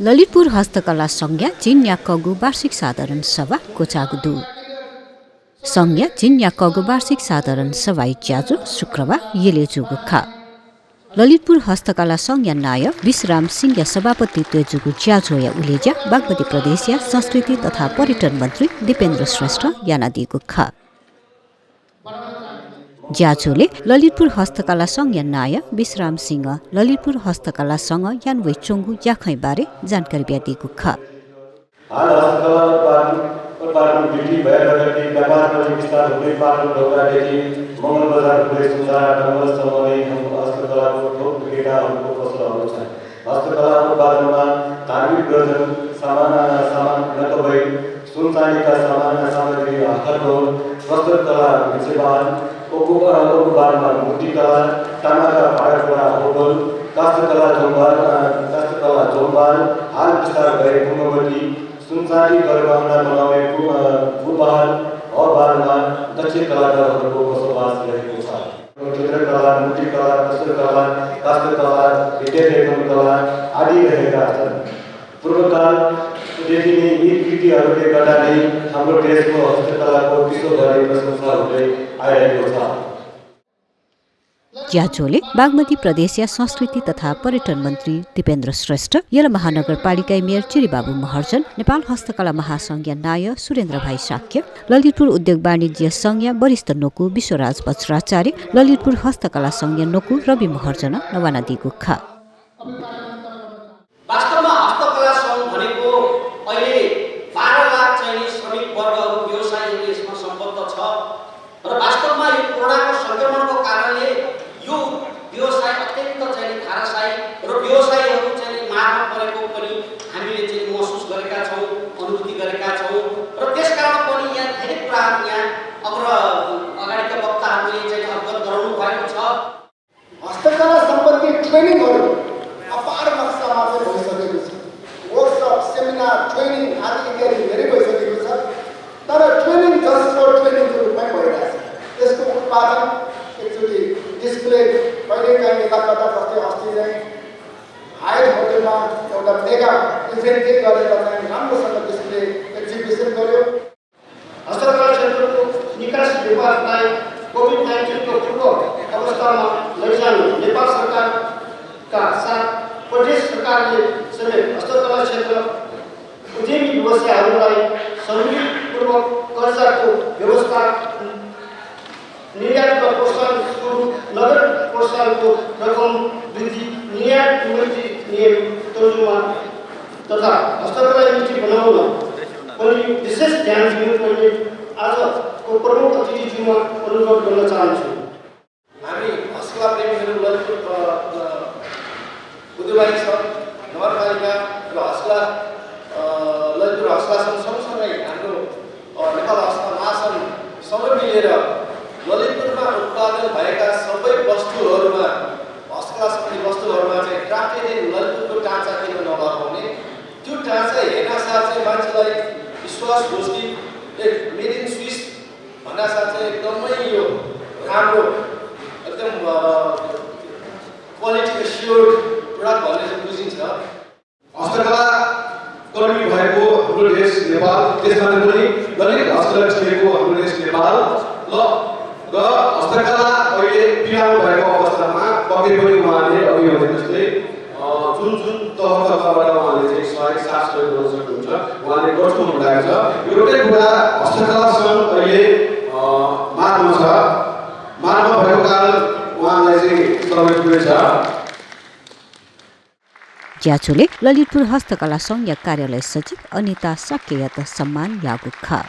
ललितपुर हस्तकला संज्ञा जिन्या कगु वार्षिक साधारण सभा कोचागुदु संज्ञा जिन्या कगु वार्षिक साधारण सभा ज्याजु शुक्रबार येलेजुगु खा ललितपुर हस्तकला संज्ञा नायक विश्राम सिंह सभापति तेजुगु ज्याजोया उलेजा बागमती प्रदेशीय संस्कृति तथा पर्यटन मन्त्री दीपेन्द्र श्रेष्ठ यानादिगु खा ज्याजोले ललितपुर हस्तकला संज्ञा नायक विश्राम सिंह ललितपुर हस्तकला संघ यानवै चोङ्गु याखै बारे जानकारी दिएको खा हाल हस्तकला बिक्री भएपछि व्यापारको विस्तार हुँदै पाटन ढोकादेखि मङ्गल बजार पुरै सुधार ढङ्गसम्म नै हस्तकलाको थोक विक्रेताहरूको पसलहरू छन्। हस्तकलाको बारेमा धार्मिक प्रयोजन सामान नभई सुन चाँदीका सामग्री हस्तकला प्रस्तुत कला विषयवान बारेमा मूर्तिकला तामाका भाँडाकुँडा होटल काष्ठकला झोम्बाल हाल विस्तार भए कुङ्गवती सुनचाँदी गरगहना बनाउने फुलबहाल हलबारमा दक्ष कलाकारहरूको बसोबास रहेको छ। चित्रकला मूर्तिकला प्रस्तुतकला काष्ठकला विद्यालेखन कला आदि रहेका छन्। पूर्वकालदेखि नै यी कृतिहरूले गर्दा नै हाम्रो देशको हस्तकलाको विश्वभरि प्रशंसा हुँदै आइरहेको छ। ज्याजोले बागमती प्रदेशीय संस्कृति तथा पर्यटन मन्त्री दीपेन्द्र श्रेष्ठ येला महानगरपालिका मेयर चिरीबाबु महर्जन नेपाल हस्तकला महासंघ नायक सुरेन्द्र भाइ शाक्य ललितपुर उद्योग वाणिज्य संघ वरिष्ठ नोकु विश्वराज वज्राचार्य ललितपुर हस्तकला संघ नोकु रवि महर्जन नवाना दिगु खा वास्तवमा हस्तकला संघ भनेको अहिले 12 लाख चाहिँ श्रमिक वर्गहरू व्यवसायीहरू यसमा सम्बद्ध छ र वास्तवमा यो कोरोनाको संक्रमणको कारणले यो व्यवसाय अत्यन्त चाहिँ धाराशायी र व्यवसायीहरू चाहिँ मारमा परेको पनि हामीले चाहिँ महसुस गरेका छौँ, अनुभूति गरेका छौँ र त्यसकारण पनि यहाँ धेरै कुराहरू यहाँ अगाडिका वक्ताहरूले चाहिँ अवगत गराउनु भएको छ। हस्तकला सम्बन्धी ट्रेनिङहरू अपार मात्रामा भइसकेको छ। वर्कसप, सेमिनार, ट्रेनिङ आदि इत्यादि धेरै भइसकेको छ। तर ट्रेनिङ जस्ट फर ट्रेनिङको रूपमै भइरहेको छ। त्यसको उत्पादन एकचोटि डिस्प्ले कहिलेकाहीँ यता कतै अस्ति चाहिँ हायर होटलमा एउटा मेगा इभेन्ट गरेर चाहिँ राम्रोसँग डिस्प्ले एक्जिबिसन गर्यो। हस्तकला क्षेत्रको निकास विभागलाई कोभिड-19को पूर्व अवस्थामा लैजानु नेपाल सरकारका साथ प्रदेश सरकारले समेत हस्तकला क्षेत्र उद्यमी व्यवसायहरूलाई सहुलियतपूर्वक कर्जाको व्यवस्था निर्यात प्रोत्साहन स्वरूप नगद प्रोत्साहनको रकम वृद्धि निर्यात निम्ति नियम तर्जुमा तथा हस्तकला नीति बनाउन पनि विशेष ध्यान दिनुपर्ने आजको प्रमुख अतिथिज्यूमा अनुरोध गर्न चाहन्छु। हामी हस्तकला प्रेमीहरू ललितपुर उद्योग सङ्घ नगरपालिका र हस्तकला ललितपुर हस्तकला सङ्घ सँगसँगै हाम्रो नेपाल हस्तकला महासङ्घ सबै मिलेर ललितपुरमा उत्पादन भएका सबै वस्तुहरूमा हस्तकला सम्बन्धी वस्तुहरूमा चाहिँ क्राफ्टेड इन ललितपुरको ढाँचा किन नलगाउने, त्यो ढाँचा हेर्नासाथ चाहिँ मान्छेलाई विश्वास होस् कि मेड इन स्विस भन्नासाथ चाहिँ एकदमै यो राम्रो एकदम क्वालिटी एस्योर्ड प्रडक्ट भन्ने चाहिँ बुझिन्छ। हस्तकला कर्मी भएको हाम्रो देश नेपाल, त्यसमा पनि दलित हस्तकला क्षेत्रको हाम्रो देश नेपाल र हस्तकला अहिले पिरानो भएको अवस्थामा पक्कै पनि उहाँले अघि भने जस्तै जुन तहबाट उहाँले चाहिँ सहयोग साथ सहयोग गर्न सक्नुहुन्छ, उहाँले गर्नु भएको छ। एउटै कुरा हस्तकला सङ्घ अहिले मार्गमा छ, मार्गमा भएको कारण उहाँलाई चाहिँ समय पुगेछ। ज्याजोले ललितपुर हस्तकला संघ कार्यालय सचिव अनिता साकेयत सम्मान यागु खा